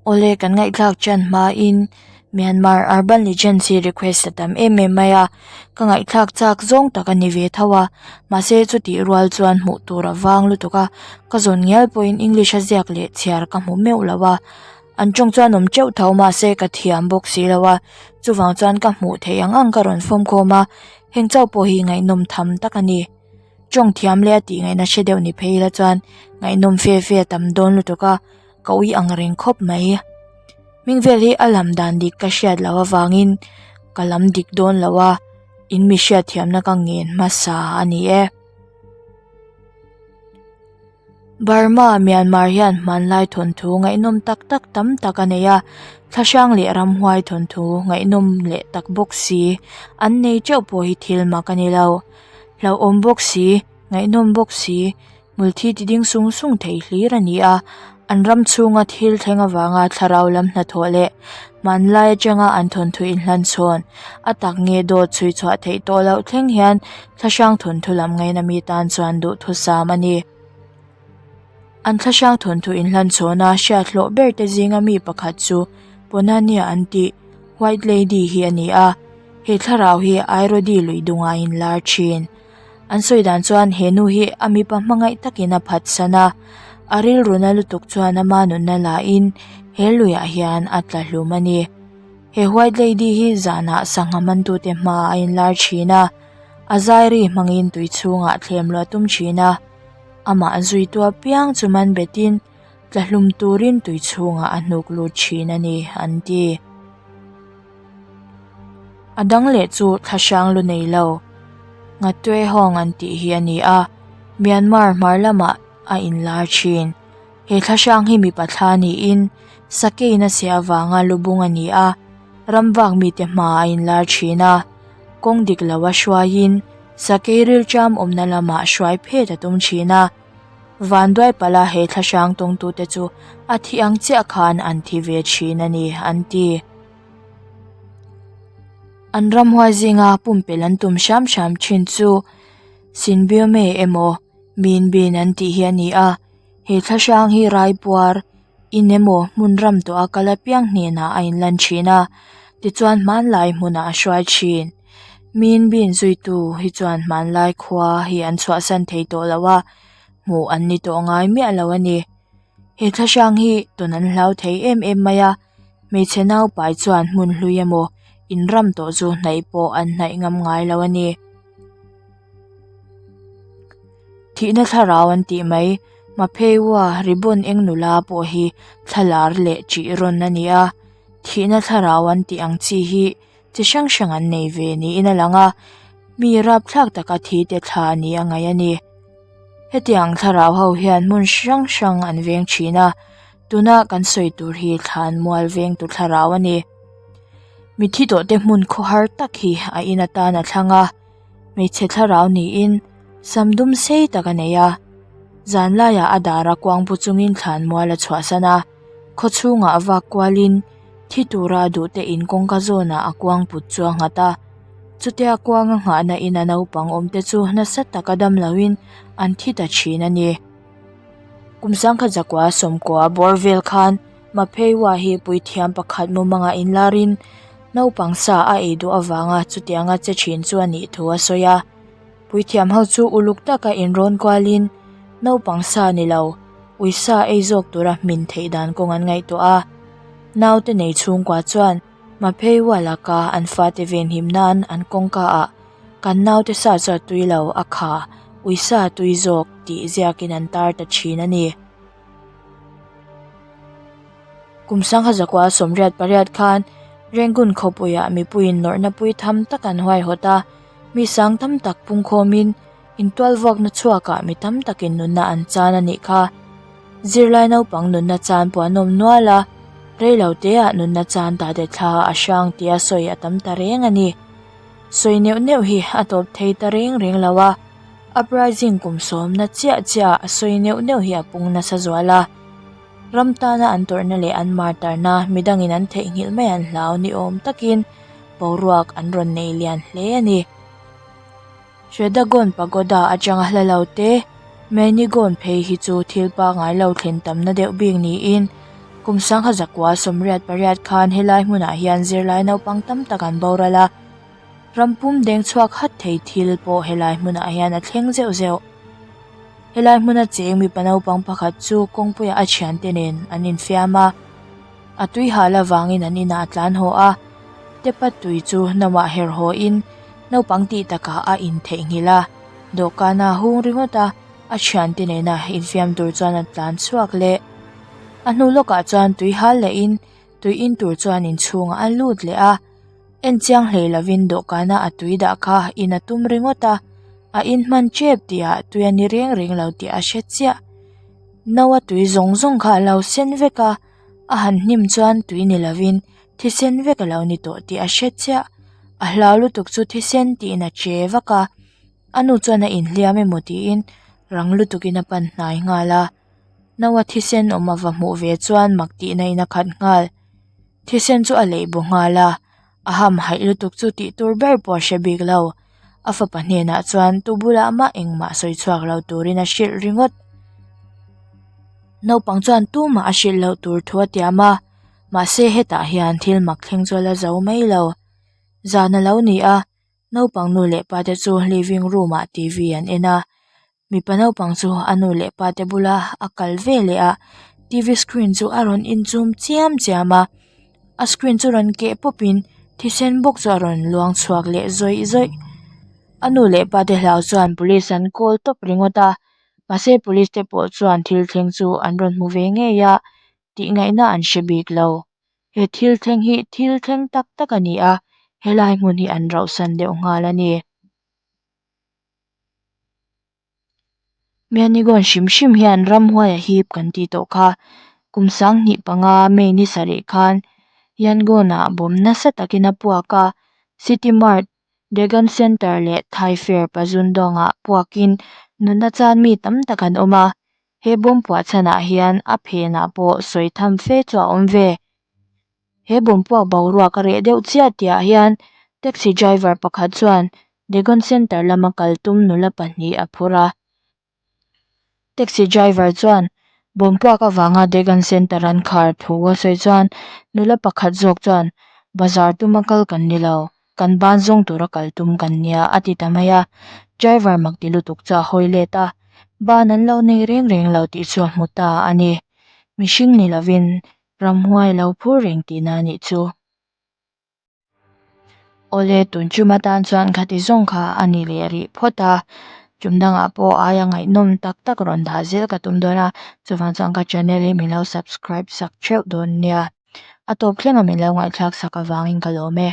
Awle kan ngaihthlak ṭan hmain Myanmar Urban Legends hi request a tam em em mai a, ka ngaihthlak chak zawng tak a ni ve tho a, mahse chutih rual chuan hmuh tur a vang lutuk a, ka zawn ngial pawhin English a ziak leh chhiar ka hmu meuh lo a, an tawng chuan awm teuh tho mahse ka thiam bawk si lo a, chuvang chuan ka hmuh theih ang ang ka rawn fawm khawm a, heng chauh pawh hi ngaihnawm tham tak a ni. Tawng thiam leh a tih ngaihna hre deuh ni phei ila chuan ngaihnawm fe fe a tam dawn lutuk a. Ka ui ang reng khawp mai. Hming vel hi a lam dan dik ka hriat loh avangin ka lam dik dawn lo a, in mi hriat thiamna ka ngen hmasa a ni e. Burma, Myanmar hian hmanlai thawnthu ngaihnawm tak tak tam tak a nei a, thlahrang leh ramhuai thawnthu ngaihnawm leh tak bawk si an nei teuh pawh hi thil mak a ni lo. Hlauhawm bawk si, ngaihnawm bawk si. Hmulthi ti ding sung sung thei hlir a ni a, an ram chhunga thil thleng avanga thlarau lam hnathawh leh hmanlai atanga an thawnthu inhlan chhawn a tak nge dawt chhui chhuah theih tawh loh thleng hian thlahrang thawnthu lam ngaina mi tan chuan duhthusam a ni. An thlahrang thawnthu inhlan chhawna hriat hlawh ber te zinga mi pakhat chu Ponania an tih White Lady hi a ni a, he thlarau hi Airodi lui dungah a inlar thin. An sawi dan chuan he nu hi a mipa hmangaih takin a phatsan a, a rilru na lutuk chuan ama nunna lahin he luiah hian a tla hlum a ni. He white lady hi zanah sangha mantute hma a inlar thin a, a zairi hmangin tui chhungah thlem luah tum thin a, amah zuitu apiang chu man betin tla hlum turin tui chhungah a hnuk lut thin a ni an ti. A dang leh chu thlahrang lu nei lo, Ngatue Hawng an tih hi a ni a, Myanmar hmar lamah a inlar thin. He thlahrang hi mipa thla niin Sakei na che avanga lu bung a ni a, ram vak mite hma a inlar thin a, kawng dik lo a hruaiin Sakei rilṭam awmna lamah hruai phet a tum thin a. Vanduai pala he thlahrang tawngtute chu a thi ang chiah khan an thi ve thin a ni, an ti. An ramhuai zinga pumpelh an tum hram hram thin chu Sinbiome emaw Minbin an tih hi a ni a, he thlahrang hi Raipuar in emaw hmun ram tawh a kal apiang hnenah a inlan thin a, tichuan hmanlai hmunah a hruai thin. Minbin zuitu hi chuan hmanlai khua hi an chhuahsan thei tawh lo a, hmuh an ni tawh ngai miah lo a ni. He thlahrang hi tawn an hlau thei em em mai a. Hmeichhe naupai chuan hmun hlui emaw inram tawh chu hnaih pawh an hnaih ngam ngai lo a ni. Thihna thlarau an tih mai, Mapheiua ribbon eng nula pawh hi thlalar leh ṭih rawn a ni a, thihna thlarau an tih ang chi hi chi hrang hrang an nei ve niin a lang a, mi rapthlak taka thi te thla a ni a ngaih a ni. Hetiang thlarau ho hian hmun hrang hrang an veng thin a, tuna kan sawi tur hi thlan mual vengtu thlarau a ni. Mithi tawh te hmun khawhar tak hi a in atan a thlang a, hmeichhe thlarau niin sam dum sei tak a nei a, zanlaiah a dar a kuang pu chungin thlan mual a chhuahsan a, khaw chhungah a vak kualin thi tura a duhte in kawngka zawnah a kuang put chu a nghat a. Chutia kuanga nghahna ina naupang awmte chu nasa taka dam loin an thi ta thin a ni. Kum sangkhat zakua sawmkua bawr vel khan Mapheiua hi puithiam pakhat mumanga inlarin naupang sa a ei duh avanga chutianga che thin chu a nih thu a sawi a. Puithiam ho chu uluk taka inrawn kualin naupang sa ni lo, uisa ei zawk tura hmin theih dan kawng an ngaihtuah a. Naute nei chhungkua chuan Mapheiua laka an fate venhim nan an kawngka ah kan naute sa chu a tui lo a kha uisa a tui zawk tih ziakin an tar ta thin a ni. Kum sangha zakua 88 khan Rangoon khawpuiah mipuiin nawrhna pui tham tak an huaihawt a, mi sang tam tak pungkhawmin Intualvuakna chhuakah mi tam takin nunna an chan a nih kha. Zirlai naupang nunna chan pawh an awm nual a, reilo teah nunna chan ta te thla a hrang tia sawi a tam ta reng a ni. Sawi neuh neuh hi a tawp thei ta reng reng lo a, uprising kum sawmna chiah chiah a sawi neuh neuh hi a pung nasa zual a. Ram tana an tawrhna leh an martarna midangin an theihnghilh mai an hlau ni awm takin boruak an rawn nei lian hle a ni. Shwedagon Pagoda atanga hla lo te, Menigon phei hi chu thil pangngai lo thlen tamna deuh bik niin. Kum sangha zakua 88 khan helai hmunah hian zirlai naupang tam tak an boral a, ram pum deng chhuak hat thei thil pawh helai hmunah hian a thleng zeuh zeuh. Helai hmuna cheng mipa naupang pakhat chu kawngpuiah a thiante nen an infiam a, a tui hal avangin an inah a tlan haw a, tepa tui chu nauah her hawin naupang tih takah a intheihnghilh a, dawhkana a hung ringawt a, a thiante nena infiam tur chuan a tlan chhuak leh. A hnu lawkah chuan tui hal lehin tui in tur chuan inchhungah a lut leh a, en chiang hlei lovin dawhkana a tui dah kha in a tum ringawt a, a in hman tep tih ah tui a ni reng reng lo tih a hre chiah. No a tui zawng zawng kha a lo sen vek a, a han hnim chuan tui ni lovin thisen vek a lo ni tawh tih a hre chiah. A hlau lutuk chu thisen tiin a che vak a, a nu chuan a inhliam emaw tiin rang lutukin a pan hnai nghal a. Naua thisen awm ava hmuh ve chuan mak tihna in a khat nghal. Thisen chu a leih bu nghal a, a ham haih lutuk chu tih tur ber pawh a hre bik lo. A fapa hnenah chuan tu bulah mah engmah sawi chhuak lo turin a hrilh ringawt. Naupang chuan tumah a hrilh loh tur thu a tiam a, mahse hetah hian thil mak thleng chu a la zo mai lo. Zan a lo ni a, naupang nu leh pa te chu living room ah T_V an en a. Mipa naupang chu a nu leh pa te bula a kal ve leh a t v screen chu a rawn inchum chiam chiam a a screen chu rawn keh pawp in thisen bawk chu a rawn luang chhuak leh zawih zawih a nu leh pa te hlau chuan police an call tawp ringawt a mahse police te pawh chuan thil thleng chu an rawn hmu ve ngei a tih ngaihna an hre bik lo he thil thleng hi thil thleng tak tak a ni a helai hmun hi an rauh san deuh nghal a ni. Mianigawn hrim hrim hian ramhuai a hip kan tih tawh kha. Kum 2005 May ni sarih khan Yangon ah bawm nasa takin a puak a, City Mart, Dagon Center leh Thai Fair Pazundong ah puakin nunna chan mi tam tak an awm a. He bawm puah chhanah hian a phenah pawh sawi tham fe chu a awm ve. He bawmpuak boruak a reh deuh chiah tihah hian taxi driver pakhat chuan Dagon Centre lama kal tum nula pahnih a phur a. Taxi driver chuan bawmpuak avanga Dagon Centre an khar thu a sawi chuan nula pakhat zawk chuan bazar tuma kal kan ni lo, kan ban zawng tura kal tum kan nia a ti ta mai a. Driver mak ti lutuk chu a hawi let a, ban an lo nei reng reng lo tih chu a hmu ta a ni. Mihring ni lovin Ramhuai lo phur reng tihna a nih chu. Awle, tun chum atan chuan khati zawng kha a ni leh rih phawt a. Chum dangah pawh aia ngaihnawm tak tak rawn dah zel ka tum dawn a, chuvang chuan ka channel hi min lo subscribe sak theuh dawn nia. A tawp thlenga min lo ngaihthlak sak avangin ka lawm e.